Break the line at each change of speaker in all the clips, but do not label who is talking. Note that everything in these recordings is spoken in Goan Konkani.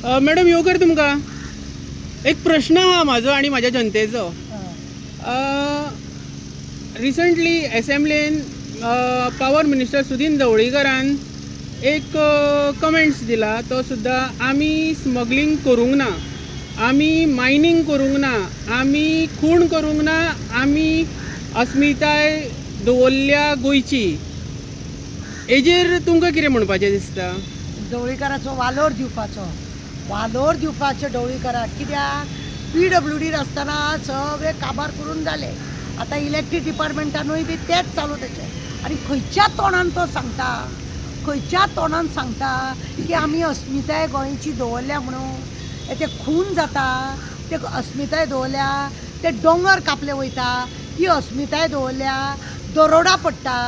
मॅडम, येवकार तुमकां. एक प्रश्न आहा म्हाजो आनी म्हाज्या जनतेचो. रिसंटली एसेंब्लीन पावर मिनिस्टर सुदीन ढवळीकरान एक कमेंट्स दिला, तो सुद्दां आमी स्मगलिंग करूंक ना, आमी मायनींग करूंक ना, आमी खून करूंक ना, आमी अस्मिताय दवरल्या गोंयची. हेजेर तुमकां कितें म्हणपाचें दिसता?
ढवळीकाराचो वालोर दिवपाचो, वालोर दिवपाचो ढवळीकाराक. कित्याक पीडब्ल्यूडीर आसतना सगळे काबार करून जाले. आतां इलेक्ट्रीक डिपार्टमेंटानूय बी तेंच चालू तेचें. आनी खंयच्या तोंडान तो सांगता, खंयच्या तोंडान सांगता की आमी अस्मिताय गोंयची दवरल्या म्हणून? ते खून जाता ते अस्मिताय दवरल्या, ते दोंगर कापले वयता ती अस्मिताय दवरल्या, दरोडा पडटा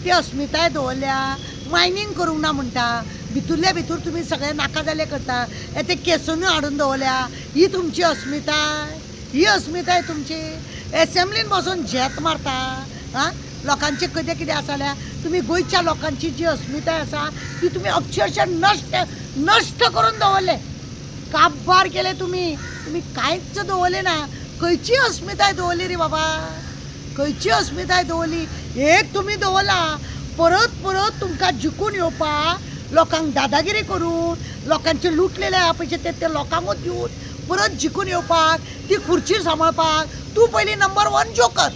ती अस्मिताय दवरल्या, मायनींग करूंक ना म्हणटा, भितुरल्या भितूर तुमी सगळे नाका जाले करता, ते केसनूय हाडून दवरल्या. ही तुमची अस्मिताय? ही अस्मिताय तुमची? एसेंब्लीन बसून झेत मारता. आं, लोकांचें कितें कितें आसा जाल्यार तुमी गोंयच्या लोकांची जी अस्मिताय आसा ती तुमी अक्षरशः नश्ट नश्ट करून दवरले, काबार केले तुमी. तुमी कांयच दवरलें ना. खंयची अस्मिताय दवरली रे बाबा? खंयची अस्मिताय दवरली? एक तुमी दवरला, परत परत तुमकां जिखून येवपाक लोकांक दादागिरी करून, लोकांचे लुटलेले आहा पयशे ते ते लोकांकूच दिवन परत जिखून येवपाक, ती खुर्ची सांबाळपाक. तूं पयलीं number one joker,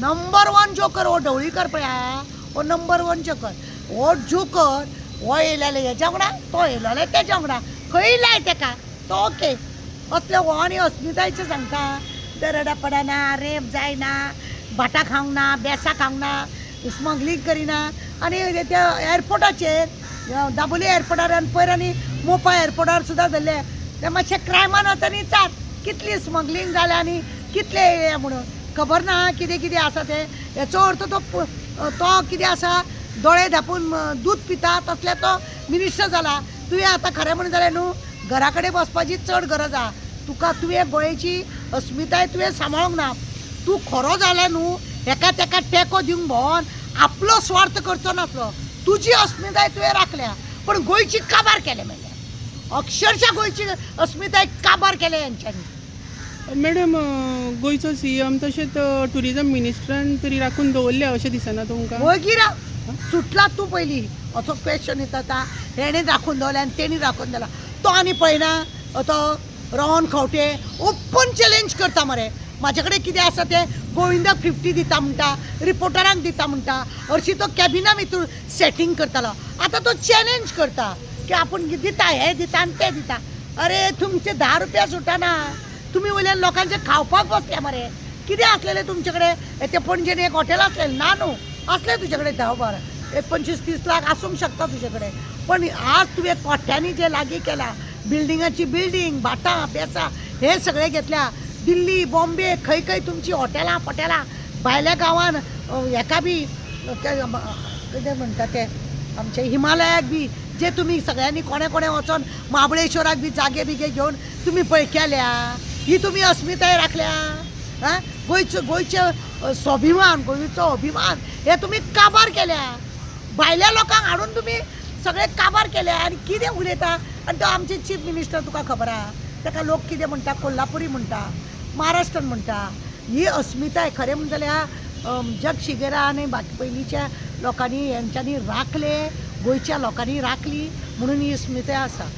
number one joker हो ढवळीकर पळय आहा, हो नंबर वन जोकर. हो जोकर हो येयलेले हेज्या वांगडा, तो येयलेले तेज्या वांगडा, खंय लाय तेका तो ओके. असले हो आनी अस्मितायचें सांगता. दरडा पडना, रेप जायना, भाटां खावंक ना, बेसां खावंक ना, स्मगलींग करिना. आनी त्या एअरपोर्टाचेर, दाबोली एअरपोर्टार आनी पयर आनी मोपा एअरपोर्टार सुद्दां धरले ते मातशे क्रायमान वचून विचार कितली स्मगलींग जाल्या आनी कितले हे म्हणून खबर ना कितें कितें आसा तें. हेचो अर्थ तो तो कितें आसा, दोळे धांपून दूद पिता तसले तो मिनिस्टर जाला. तुवें आतां खरें म्हणून जाल्यार न्हू घरा कडेन बसपाची चड गरज आहा तुका. तुवें गोंयची अस्मिताय तुवें सांबाळूंक ना. तूं खरो जाल्यार न्हू हेका तेका तेंको दिवंक भोंवन आपलो स्वार्थ करचो नासलो. तुजी अस्मिताय तुवें राखल्या, पण गोंयची काबार केले मेळ्ळ्या. अक्षरशः गोंयची अस्मिताय काबार केले हेंच्यांनी.
मॅडम, गोंयचो सीएम तशेंच ट्युरिजम मिनिस्टरान तरी राखून दवरल्या अशें दिसना तुमकां?
वगीर सुटला तूं पयलीं असो क्वेश्चन येता. आतां हेणें राखून दवरलें आनी तेणी राखून दवरला. तो आनी पळयना, तो रोहन खंवटे ओपन चॅलेंज करता मरे. म्हाजे कडेन कितें आसा तें गोविंदाक 50 दिता म्हणटा, रिपोर्टरांक दिता म्हणटा. हरशीं तो कॅबिना भितूर सेटींग करतालो, आतां तो चॅलेंज करता की आपूण दिता, हें दिता आनी तें दिता. अरे तुमचे 10 रुपया सुटना, तुमी वयल्यान लोकांचे खावपाक बसल्या मरे. कितें आसलेलें तुमचे कडेन? ते पणजेन एक हॉटेल आसलेलें ना न्हू, आसलें तुजे कडेन 10-12, एक 25-30 लाख आसूंक शकता तुजे कडेन. पण आज तुवें कोट्यांनी जे लागीं केला, बिल्डिंगाची बिल्डींग, भाटां बेसां हे सगळें घेतल्या. दिल्ली बॉम्बे खंय खंय तुमची हॉटेलां पटेलां, भायल्या गांवान हेका बी कितें म्हणटा ते आमचे हिमालयाक बी जे तुमी सगळ्यांनी कोणे कोणे वचोन महाबळेश्वराक बी जागे बिगे घेवन तुमी पळय केल्या. ही तुमी अस्मिताय राखल्या? आं, गोंयचो गोंयचे स्वाभिमान, गोंयचो अभिमान हे तुमी काबार केल्या. भायल्या लोकांक हाडून तुमी सगळे काबार केले आनी कितें उलयता. आनी तो आमचे चीफ मिनिस्टर तुका खबर आहा, ताका लोक कितें म्हणटा, कोल्हापुरी म्हणटा, महाराष्ट्रान म्हणटा. ही अस्मिताय खरें म्हणटा जाल्यार जग शिगेरा आनी बाकी पयलींच्या लोकांनी हेंच्यांनी राखले, गोंयच्या लोकांनी राखली म्हणून ही अस्मिताय आसा.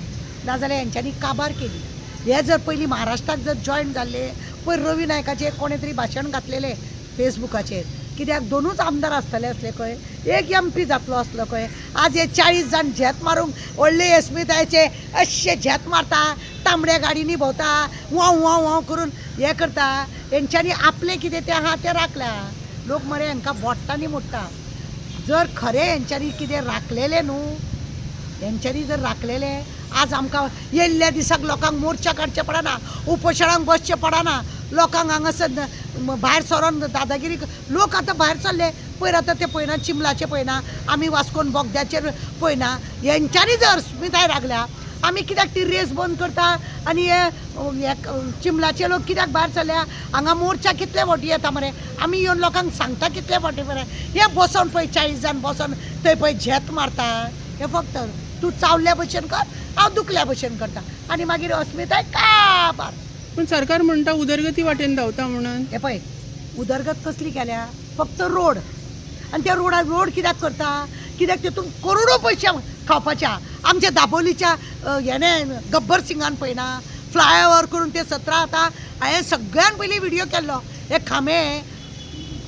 नाजाल्यार हेंच्यांनी काबार केली. हे जर पयलीं महाराष्ट्राक जर जॉयन जाल्ले, पयर रवी नायकाचें कोणें तरी भाशण घातलेलें फेसबुकाचेर, कित्याक दोनूच आमदार आसतले आसले खंय, एक एम पी जातलो आसलो खंय. आज हे 40 जाण झेत मारूंक व्हडले अस्मितायेचे अशे झेत मारता, तांबड्या गाडींनी भोंवता, वाव वाव वाव करून हें करता. हेंच्यांनी आपलें कितें तें आहा तें राखल्या. लोक मरे हांकां बोट्टांनी मोडटा. जर खरें हेंच्यांनी कितें राखलेलें न्हू, हेंच्यांनी जर राखलेलें आज आमकां येयल्ल्या दिसाक लोकांक मोर्चा काडचे पडना, उपोशणाक बसचें पडना, लोकांक हांगासर भायर सरोन दादागिरी. लोक आतां भायर सरले पयर, आतां ते पळयना, चिंबलाचे पळयना, आमी वास्कोन बोगद्याचेर पळयना. हेंच्यांनी जर अस्मिताय राखल्या, आमी कित्याक ती रेस बंद करता? आनी हे चिंबलाचे लोक कित्याक भायर सरल्या? हांगा मोर्चा कितले फावटी येता मरे, आमी येवन लोकांक सांगता कितले फावटी मरे. हे बसोन पळय 40 जाण बसोन थंय पळय झेत मारता. हे फक्त तूं चावल्ल्या भशेन कर, हांव दुखल्या भशेन करता आनी मागीर अस्मिताय काबार.
पण सरकार म्हणटा उदरगती वाटेन धांवता म्हणून.
हे पळय, उदरगत कसली केल्या? फक्त रोड. आनी त्या रोडार रोड कित्याक करता? कित्याक तितून करोडो पयशे खावपाच्या. आमच्या दाबोलीच्या हेणे गब्बर सिंगान पळयना फ्लायओवर करून ते 17 आतां हांवें सगळ्यान पयलीं व्हिडियो केल्लो. हे खांबे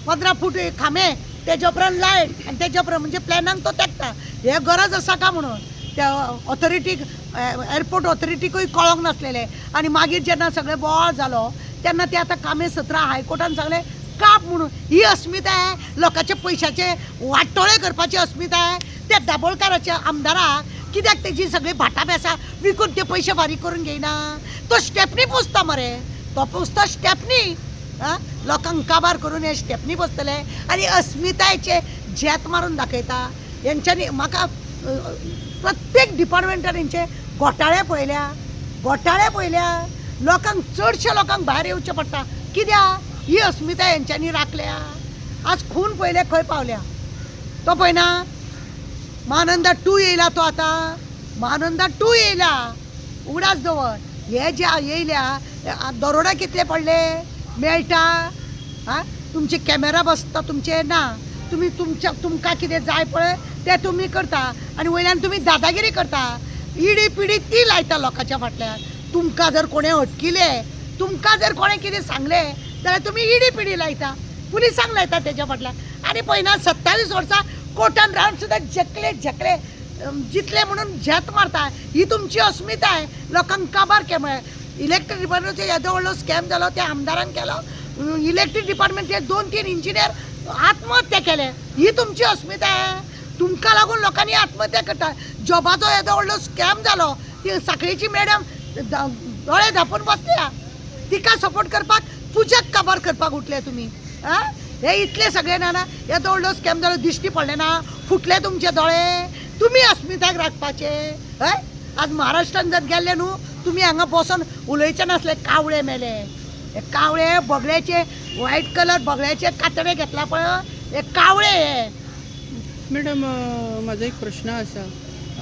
15 फूट खांबे, तेज्या उपरांत लायट आनी तेज्या उपरांत म्हणजे प्लॅनाक तो तेंकता. हे गरज आसा का म्हणून त्या ऑथॉरिटीक, एअरपोर्ट ऑथॉरिटीकूय कळोंक नासलेलें. आनी मागीर जेन्ना सगळें बोवाळ जालो तेन्ना ते आतां कामे 17 हायकोर्टान सांगलें काप म्हणून. ही अस्मिताय, लोकांचे पयशाचे वाटोळे करपाची अस्मिताय. त्या दाबोळकाराच्या आमदाराक कित्याक तेजी सगळी भाटां बेसां विकून ते पयशे फारीक करून घेयना? तो स्टेपनी पोसता मरे, तो पोसता स्टेपनी. आं, लोकांक काबार करून हे स्टेपनी पोसतले आनी अस्मितायेचे झेत मारून दाखयता. हेंच्यांनी म्हाका प्रत्येक डिपार्टमेंटान हेंचे घोटाळे पळयल्या, घोटाळे पळयल्या. लोकांक, चडशे लोकांक भायर येवचें पडटा. कित्याक ही अस्मिताय हेंच्यांनी राखल्या? आज खून पळयले खंय पावल्या? तो पळयना महानंदा 2 येयला, तो आतां महानंदा 2 येयला. उगडास दवर, हे जे येयल्या दरोडा कितले पडले मेळटा. आं, तुमचे कॅमेरा बसता तुमचे ना, तुमी तुमच्या तुमकां कितें जाय पळय तें तुमी करता आनी वयल्यान तुमी दादागिरी करता. इडी पिडी ती लायता लोकांच्या फाटल्यान. तुमकां जर कोणें हटकिलें, तुमकां जर कोणें कितें सांगलें जाल्यार तुमी इडी पिडी लायता, पुलिसांक लायता तेज्या फाटल्यान. आनी पळयना 27 वर्सां कोर्टान रावन सुद्दां झेकले झेकले जितले म्हणून झेत मारता. ही तुमची अस्मिताय. लोकांक काबार केले. इलेक्ट्रीक डिपार्टमेंटाचो येदो व्हडलो स्कॅम जालो त्या आमदारान केलो. इलेक्ट्रीक डिपार्टमेंटचे 2-3 इंजिनियर आत्महत्या केले. ही तुमची अस्मिताय. तुमकां लागून लोकांनी आत्महत्या करता. जॉबाचो येदो व्हडलो स्कॅम जालो, ती साखळेची मॅडम दोळे धांपून बसल्या, तिका सपोर्ट करपाक पुजाक काबार करपाक उठले तुमी. आं, हे इतले सगळे ना ना, येदो व्हडलो स्कॅम जालो, दिश्टी पडले ना, फुटले तुमचे दोळे. तुमी अस्मितायक राखपाचे. हय, आज महाराष्ट्रान जर गेल्ले न्हू तुमी हांगा बसोन उलयचे नासले. कावळे मेले, हे कावळे बगळ्याचे व्हायट कलर बगळ्याचे कातडे घेतला पळय, हे कावळे हे.
मॅडम, म्हाजो एक प्रश्न आसा.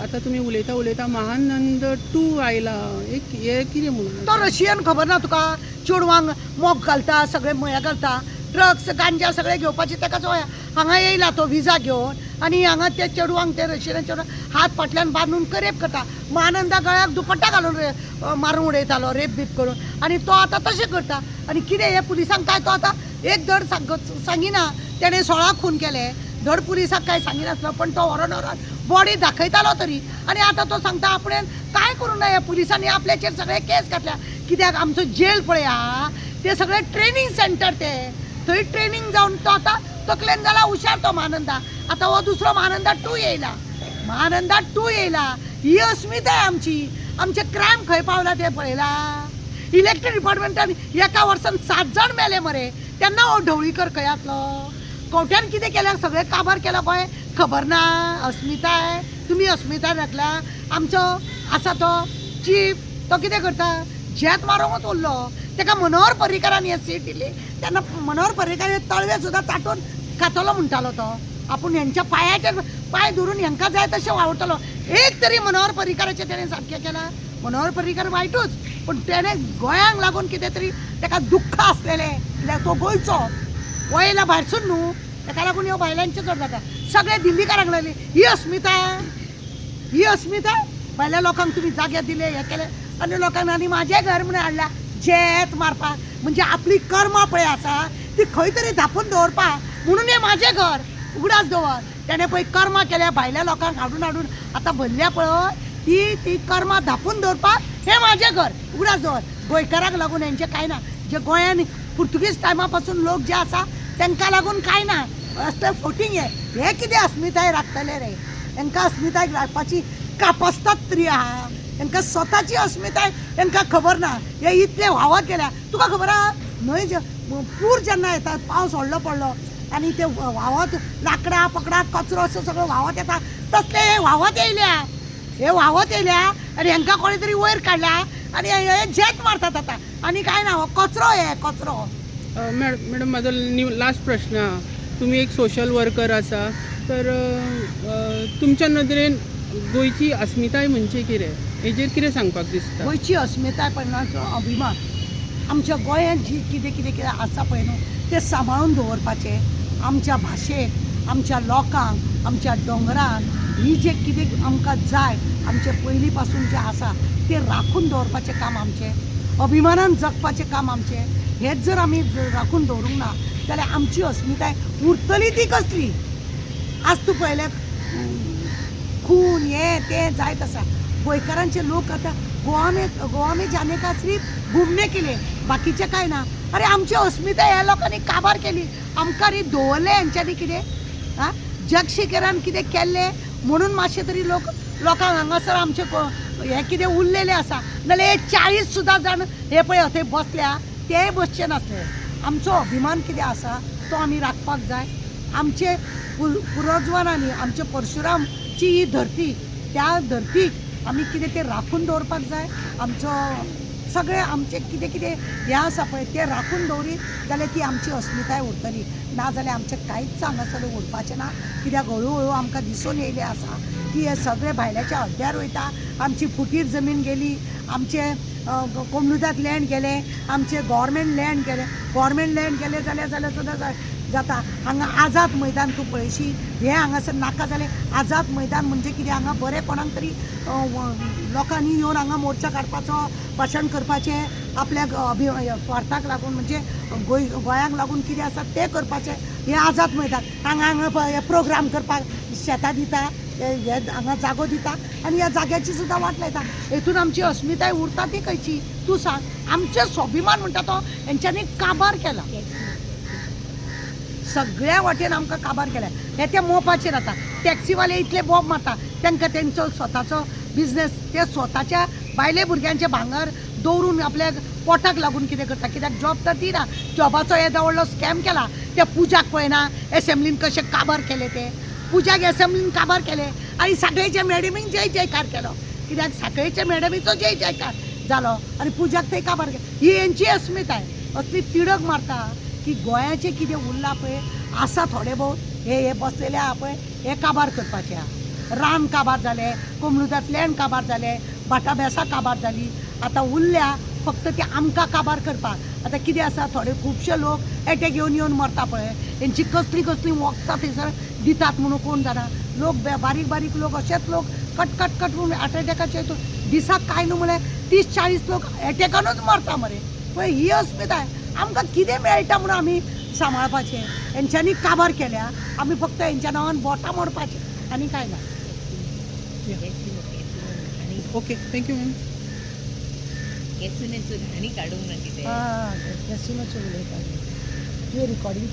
आतां तुमी उलयता उलयता महानंद 2 आयला, एक हें कितें म्हणून?
तो रशियन खबर ना तुका? चेडवांक मोग घालता, सगळे हें घालता, ड्रग्स गांजा सगळें घेवपाची ताका संवय. हांगा येयला तो विजा घेवन आनी हांगा ते चेडवांक, ते रशियन चेडवांक हात फाटल्यान बांदून रेप करता. महानंदा गळ्याक दुपट्टा घालून मारून उडयतालो रेप बीप करून, आनी तो आतां तशें करता. आनी कितें हे पुलिसांक काय तो आतां एक धड सांगिना. तेणें 16 खून केले, धड पुलिसांक काय सांगिनासलो, पण तो व्हरोन व्हरोन बॉडी दाखयतालो तरी. आनी आतां तो सांगता आपणें कांय करूंक ना, ह्या पुलिसांनी आपल्याचेर सगळे केस घातल्या. कित्याक आमचो जेल पळया, ते सगळे ट्रेनींग सेंटर, ते थंय ट्रेनींग जावन तो आतां तकलेन जाला हुशार तो महानंदा. आतां हो दुसरो महानंदा 2 येयला, महानंदा 2 येयला. ही अस्मिताय आमची. आमचे क्रायम खंय पावला ते पळयला. इलेक्ट्रीक डिपार्टमेंटान एका वर्सान 7 जाण मेले मरे, तेन्ना हो ढवळीकर खंय आसलो? कोट्यान कितें केलें, सगळें काबार केलां पळय, खबर ना. अस्मिताय तुमी अस्मिताय राखल्या. आमचो आसा तो चीफ, तो कितें करता, झेत मारूंकच उरलो. ताका मनोहर पर्रीकारान हे सीट दिली तेन्ना मनोहर पर्रीकार हे तळवे सुद्दां चाटून खातलो म्हणटालो तो. आपूण हेंच्या पांयाचेर पांय धरून हेंकां जाय तशें वावुरतलो. एक तरी मनोहर पर्रीकाराचें तेणें सारकें केलां? मनोहर पर्रीकार वायटूच, पूण तेणें गोंयांक लागून कितें तरी ताका दुख्ख आसलेलें, कित्याक तो गोंयचो वयला भायरसून न्हू, ताका लागून ह्यो बायलांचें चड जाता. सगळे दिल्लीकारांक लागली ही अस्मिताय, ही अस्मिताय. भायल्या लोकांक तुमी जागे दिले, हें केलें आनी लोकांक आनी म्हाजें घर म्हणून हाडलां झेत मारपाक. म्हणजे आपली कर्मां पळय आसा ती खंय तरी धांपून दवरपाक म्हणून हें म्हाजें घर. उगडास दवर, तेणें पळय कर्मां केल्या भायल्या लोकांक हाडून हाडून आतां भरल्या पळय, ती ती कर्मां धांपून दवरपाक हें म्हाजें घर. उगडास दवर, गोंयकारांक लागून हेंचें कांय ना. जे गोंयान पुर्तुगीज टायमा पासून लोक जे आसा तांकां लागून कांय ना. असलें फोटींग हें, हें कितें अस्मिताय राखतले रे? हेंकां अस्मिताय राखपाची कापस्तात तरी आहा. हेंकां स्वताची अस्मिताय हेंकां खबर ना. हे इतले व्हांवत गेल्या, तुका खबर आहा न्हंय पूर जेन्ना येता, पावस व्हडलो पडलो आनी ते व्हांवत लांकडां पकडां कचरो असो सगळो व्हांवत येता, तसले हे व्हांवत येयल्या, हे व्हांवत येयल्या आनी हेंकां कोणें तरी वयर काडल्या आनी हे झेत मारतात आतां. आनी कांय ना, हो कचरो, हे कचरो.
मॅडम, म्हाजो लास्ट प्रश्न आहा. तुमी एक सोशल वर्कर आसा, तर तुमच्या नदरेन गोंयची अस्मिताय म्हणजे कितें हेजेर कितें सांगपाक दिसता?
गोंयची अस्मिताय पन्नासचो अभिमान आमच्या गोंयांत जी कितें कितें कितें आसा पळय न्हू तें सांबाळून दवरपाचें, आमच्या भाशेक, आमच्या लोकांक, आमच्या दोंगरांक, ही जें कितें आमकां जाय आमचे पयलीं पासून जें आसा तें राखून दवरपाचें काम आमचें, अभिमानान जगपाचें काम आमचें. हेंच जर आमी राखून दवरूंक ना जाल्यार आमची अस्मिताय उरतली ती कसली? आज तूं पळयल्यार खून हें तें जायत आसा. गोंयकारांचे लोक आतां गोवा में जाने का सिर्फ घूमने के लिए, बाकीचें कांय ना. अरे आमची अस्मिताय ह्या लोकांनी काबार केली, आमकां न्ही दवरलें हेंच्यांनी कितें आं जगशेखरान कितें केल्लें म्हणून मातशें तरी लोक लोकांक हांगासर आमचें हें कितें उरलेलें आसा, नाल्यार हे 40 सुद्दां जाण हे पळय थंय बसल्या तेय बसचे नासले. आमचो अभिमान कितें आसा तो आमी राखपाक जाय. आमचे पुर्वजांनी आमचे परशुरामची ही धरती, त्या धरतीक आमी कितें तें राखून दवरपाक जाय. आमचो सगळें आमचें कितें कितें हें आसा पळय तें राखून दवरीत जाल्यार ती आमची अस्मिताय उरतली, ना जाल्यार आमचें कांयच हांगासर उरपाचें ना. कित्याक हळू हळू आमकां दिसून येयलें आसा की हे सगळे भायल्याच्या अड्ड्यार वयता. आमची फुटीर जमीन गेली, आमचे कोमलुदाद लँड गेलें, आमचें गोवोरमेंट लँड गेलें. गोवोरमेंट लँड गेलें जाल्यार जाल्यार सुद्दां जाता. हांगा आझाद मैदान तूं पळयशी, हें हांगासर नाका जालें. आझाद मैदान म्हणजे कितें, हांगा बरें कोणाक तरी लोकांनी येवन हांगा मोर्चा काडपाचो, भाशण करपाचें, आपल्या स्वार्थाक लागून म्हणजे गोंयांक लागून कितें आसा तें करपाचें. हें आझाद मैदान हांगा हांगा प्रोग्राम करपाक शेतां दिता, हे हांगा जागो दिता आनी ह्या जाग्याची सुद्दां वाट लायता. हेतून आमची अस्मिताय उरता ती खंयची तूं सांग. आमचें स्वाभिमान म्हणटा तो हेंच्यांनी काबार केला, सगळ्या वाटेन आमकां काबार केल्या. हे ते मोपाचेर आतां टॅक्सीवाले इतले बोब मारता, तांकां तेंचो स्वताचो बिजनेस, ते स्वताच्या बायले भुरग्यांचें भांगर दवरून आपल्या पोटाक लागून कितें करता, कित्याक जॉब तर दिना. जॉबाचो येदो व्हडलो स्कॅम केला. त्या पुजाक पळयना एसेंब्लीन कशें काबार केलें, ते पुजाक एसेंब्लीन काबार केलें आनी साखळेच्या मॅडमीन जय जयकार केलो, कित्याक साखळेच्या मॅडमीचो जय जयकार जालो आनी पुजाक थंय काबार केलो. ही हेंची अस्मिताय. असली तिडक मारता की गोंयाचें कितें उरलां पळय आसा थोडे भोव हे हे बसलेले आहा पळय हे काबार करपाचे आहा. रान काबार जालें, कोमलुदांत लँड काबार जालें, भाटाबेसां काबार जाली, आतां उरल्या फक्त ते आमकां काबार करपाक. आतां कितें आसा, थोडे खुबशे लोक एटॅक येवन येवन मरता पळय, हेंची कसली कसली वखदां थंयसर दितात म्हणून कोण जाणा. लोक बारीक बारीक लोक अशेच लोक कट कट कट म्हणून हार्ट एटॅकाचे दिसाक कांय न्हू म्हळ्यार 30-40 लोक एटॅकानूच मरता मरे. पळय ही अस्मिताय आमकां कितें मेळटा म्हणून आमी सांबाळपाचें. हेंच्यांनी काबार केल्या, आमी फक्त हेंच्या नांवान बोटां मोडपाचें आनी कांय ना.
Okay, thank you ma'am.
कॅसिनोच्यो घाणी काडूंक ना कितें.
आं, कॅसिनोच्यो उलयता तुवें रिकॉर्डिंग.